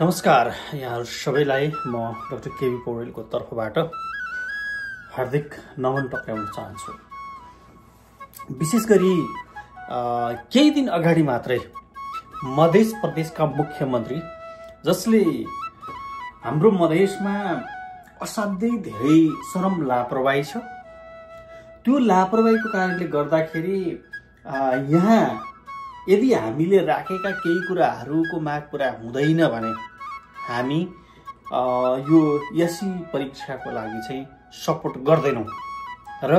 नमस्कार यहाँहरु सबैलाई म डाक्टर केबी पौडेलको तर्फबाट हार्दिक नमन टक्राउन चाहन्छु। विशेष गरी केही दिन अगाडि मात्रै मध्य प्रदेशका मुख्यमन्त्री जसले हाम्रो मधेसमा असाध्यै धेरै चरम लापरवाही छ, त्यो लापरवाहीको कारणले गर्दाखेरि यहाँ यदि हामीले राखेका केही कुराहरूको माग पूरा हुँदैन भने हामी यो एसई परीक्षाको लागि चाहिँ सपोर्ट गर्दैनौं र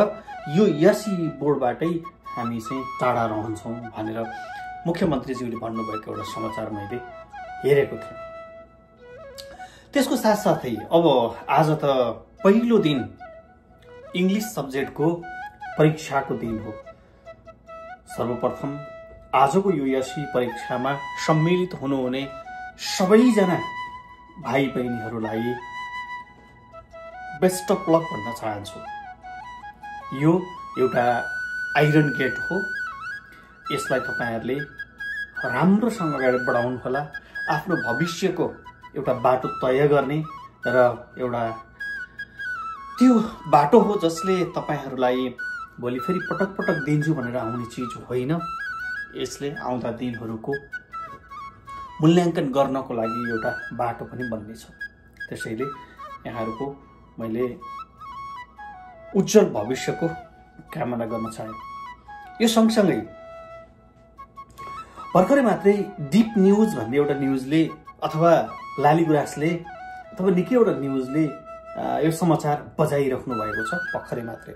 यो एसई बोर्डबाटै हामी चाहिँ टाढा रहन्छौं भनेर मुख्यमन्त्रीज्यूले भन्नुभएको एउटा समाचार मैले हेरेको थिएँ। त्यसको साथसाथै अब आज त पहिलो दिन इंग्लिश सब्जेक्टको परीक्षाको दिन हो। सर्वप्रथम आजको यो एसई परीक्षामा सम्मिलित हुनुहुने सबैजना भाइ बहिनीहरूलाई बेस्ट अफ लक भन्न चाहन्छु। यो एउटा आइरन गेट हो, यसलाई तपाईहरुले राम्रोसँग अगाडि बढाउनु होला। आफ्नो भविष्यको एउटा बाटो तय गर्ने र एउटा त्यो बाटो हो जसले तपाईहरुलाई भोलि फेरि पटक पटक दिन्छु भनेर आउने चीज होइन। यसले आउँदा दिनहरुको मूल्याङ्कन गर्नको लागि एउटा बाटो पनि बन्नेछ। त्यसैले यहाँहरुको मैले उज्जवल भविष्यको कामना गर्न चाहे। यो सँगसँगै भर्खरै मात्रै डिप न्यूज भन्ने एउटा न्यूजले अथवा लाली गुराँसले अथवा निकै एउटा न्यूजले यो समाचार बजाइराख्नु भएको छ। भर्खरै मात्रै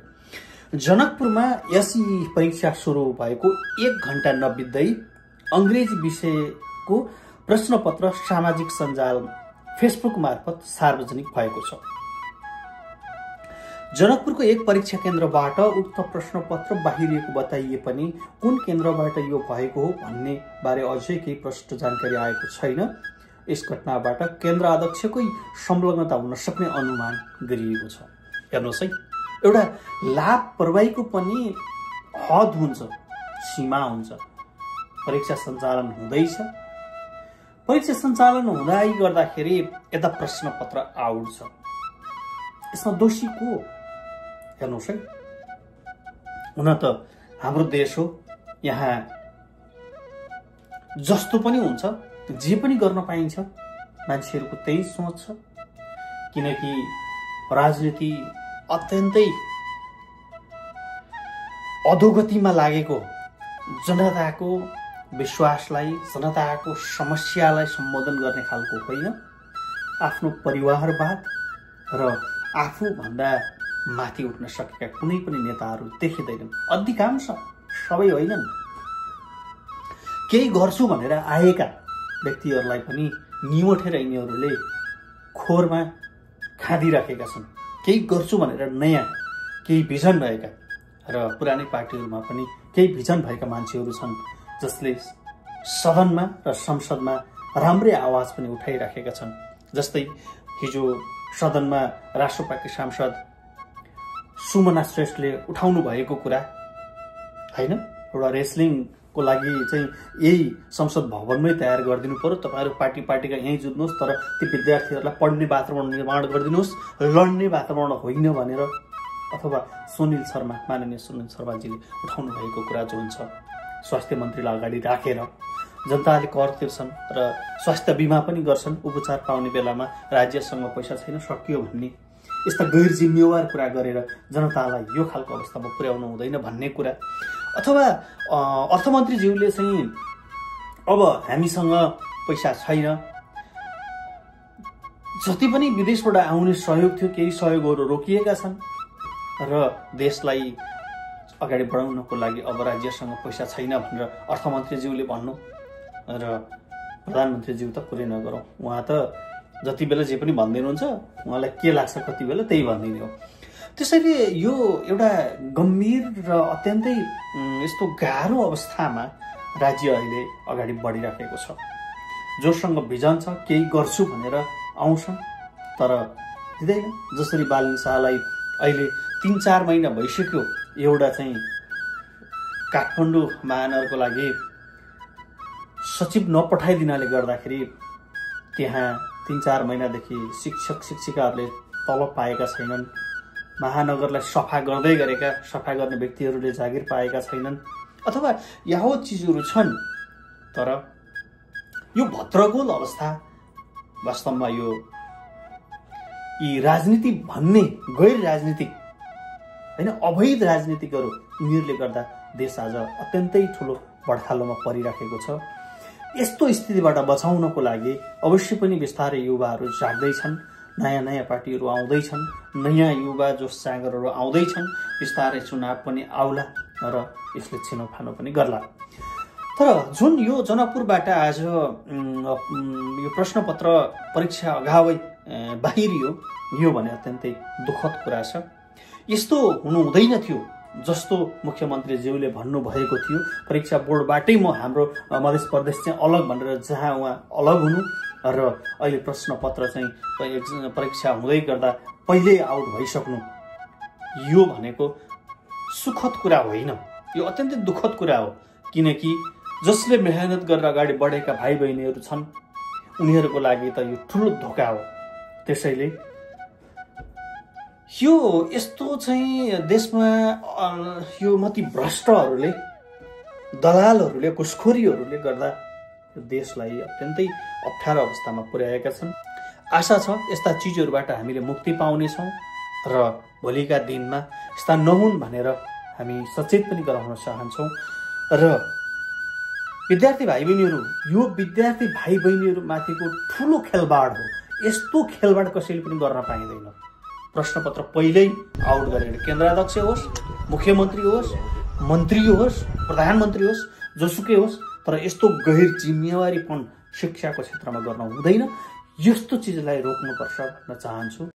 जनकपुरमा एसई परीक्षा सुरु भएको 1 घण्टा नबित्दै अंग्रेजी विषयको प्रश्नपत्र सामाजिक सञ्जाल फेसबुक मार्फत सार्वजनिक भएको छ। जनकपुरको एक परीक्षा केन्द्रबाट उक्त प्रश्नपत्र बाहिरिएको बताइए पनि कुन केन्द्रबाट यो भएको हो भन्ने बारे अझै केही प्रष्ट जानकारी आएको छैन। यस घटनाबाट केन्द्र अध्यक्षकै संलग्नता हुन सक्ने अनुमान गरिएको छ। हेर्नुहोस् है, एउटा लापरवाहीको पनि हद हुन्छ, सीमा हुन्छ। परीक्षा सञ्चालन हुँदैछ, परीक्षा सञ्चालन हुँदै गर्दाखेरि यता प्रश्नपत्र आउँछ, यसमा दोषी को? हेर्नुहोस् है, हुन त हाम्रो देश हो, यहाँ जस्तो पनि हुन्छ, जे पनि गर्न पाइन्छ, मान्छेहरूको त्यही सोच छ। किनकि राजनीति अत्यन्तै अधोगतिमा लागेको, जनताको विश्वासलाई, जनताको समस्यालाई सम्बोधन गर्ने खालको होइन। आफ्नो परिवारवाद र आफूभन्दा माथि उठ्न सकेका कुनै पनि नेताहरू देखिँदैनन्। अधिकांश, सबै होइनन्। केही गर्छु भनेर आएका व्यक्तिहरूलाई पनि निमोठेर यिनीहरूले खोरमा खादिराखेका छन्। केही गर्छु भनेर नयाँ केही भिजन भएका र पुरानै पार्टीहरूमा पनि केही भिजन भएका मान्छेहरू छन् जसले सदनमा र संसदमा राम्रै आवाज पनि उठाइराखेका छन्। जस्तै हिजो सदनमा राष्ट्रपार्टी सांसद सुमना श्रेष्ठले उठाउनु भएको कुरा हैन, एउटा रेस्लिङको लागि चाहिँ यही संसद भवनमै तयार गरिदिनु पर्यो, तपाईहरु पार्टीका यही जुट्नुहोस्, तर ती विद्यार्थीहरूलाई पढ्ने वातावरण निर्माण गरिदिनुहोस्, लड्ने वातावरण होइन भनेर, अथवा माननीय सुनिल शर्माजीले उठाउनु भएको कुरा जो हुन्छ, स्वास्थ्य मन्त्रीलाई अगाडि राखेर जनताले कर तिर्छन् र स्वास्थ्य बीमा पनि गर्छन्, उपचार पाउने बेलामा राज्यसँग पैसा छैन सकियो भन्ने यस्ता गैर जिम्मेवार कुरा गरेर जनतालाई यो खालको अवस्थामा पुर्याउनु हुँदैन भन्ने कुरा, अथवा अर्थमन्त्रीज्यूले चाहिँ अब हामीसँग पैसा छैन, जति पनि विदेशबाट आउने सहयोग थियो केही सहयोगहरू रोकिएका छन् र देशलाई अगाडि बढाउनको लागि अब राज्यसँग पैसा छैन भनेर अर्थमन्त्रीज्यूले भन्नु र प्रधानमन्त्रीज्यू त कुरै नगरौँ, उहाँ त जति बेला जे पनि भन्दिनुहुन्छ, उहाँलाई के लाग्छ कति बेला त्यही भनिदिने हो। त्यसैले यो एउटा गम्भीर र अत्यन्तै यस्तो गाह्रो अवस्थामा राज्य अहिले अगाडि बढिराखेको छ। जोसँग भिजन छ, केही गर्छु भनेर आउँछन् तर दिँदैन। जसरी बालिन शाहलाई अहिले 3-4 महिना भइसक्यो एउटा चाहिँ काठमाडौँ महानगरको लागि सचिव नपठाइदिनाले गर्दाखेरि त्यहाँ 3-4 महिनादेखि शिक्षक शिक्षिकाहरूले तलब पाएका छैनन्, महानगरलाई सफा गर्दै गरेका सफा गर्ने व्यक्तिहरूले जागिर पाएका छैनन्, अथवा यावत चिजहरू छन्। तर यो भद्रगोल अवस्था वास्तवमा यो यी राजनीति भन्ने गैर राजनीतिक होइन अवैध राजनीतिकहरू यिनीहरूले गर्दा देश आज अत्यन्तै ठुलो बडखालोमा परिराखेको छ। यस्तो स्थितिबाट बचाउनको लागि अवश्य पनि बिस्तारै युवाहरू जाग्दैछन्, नयाँ नयाँ पार्टीहरू आउँदैछन्, नयाँ युवा जोस जागरहरू आउँदैछन्, बिस्तारै चुनाव पनि आउला र यसले छिनोफानो पनि गर्ला। तर जुन यो जनकपुरबाट आज यो प्रश्नपत्र परीक्षा अगावै बाहिरियो, यो भने अत्यन्तै दुःखद कुरा छ। यस्तो हुनु हुँदैन थियो जस्तो मुख्यमन्त्रीज्यूले भन्नुभएको थियो। परीक्षा बोर्डबाटै हाम्रो मध्य प्रदेश चाहिँ अलग भनेर जहाँ उहाँ अलग हुनु र अहिले प्रश्नपत्र चाहिँ परीक्षा हुँदै गर्दा पहिल्यै आउट भइसक्नु, यो भनेको सुखद कुरा होइन, यो अत्यन्तै दुःखद कुरा हो। किनकि जसले मेहनत गरेर अगाडि बढेका भाइ बहिनीहरू छन् उनीहरूको लागि त यो ठुलो धोका हो। त्यसैले यो यस्तो चाहिँ देशमा यो मती भ्रष्टहरूले, दलालहरूले, घुसखोरीहरूले गर्दा देशलाई अत्यन्तै अप्ठ्यारो अवस्थामा पुर्याएका छन्। आशा छ यस्ता चिजहरूबाट हामीले मुक्ति पाउनेछौँ र भोलिका दिनमा यस्ता नहुन् भनेर हामी सचेत पनि गराउन चाहन्छौँ। र विद्यार्थी भाइ बहिनीहरू, यो विद्यार्थी भाइ बहिनीहरू माथिको ठुलो खेलबाड हो। यस्तो खेलबाड कसैले पनि गर्न पाइँदैन। प्रश्नपत्र पहिल्यै आउट गरेर केन्द्राध्यक्ष होस्, मुख्यमन्त्री होस्, मन्त्री होस्, प्रधानमन्त्री होस्, जोसुकै होस्, तर यस्तो गैर जिम्मेवारीपन शिक्षाको क्षेत्रमा गर्न हुँदैन। यस्तो चिजलाई रोक्नुपर्छ भन्न चाहन्छु।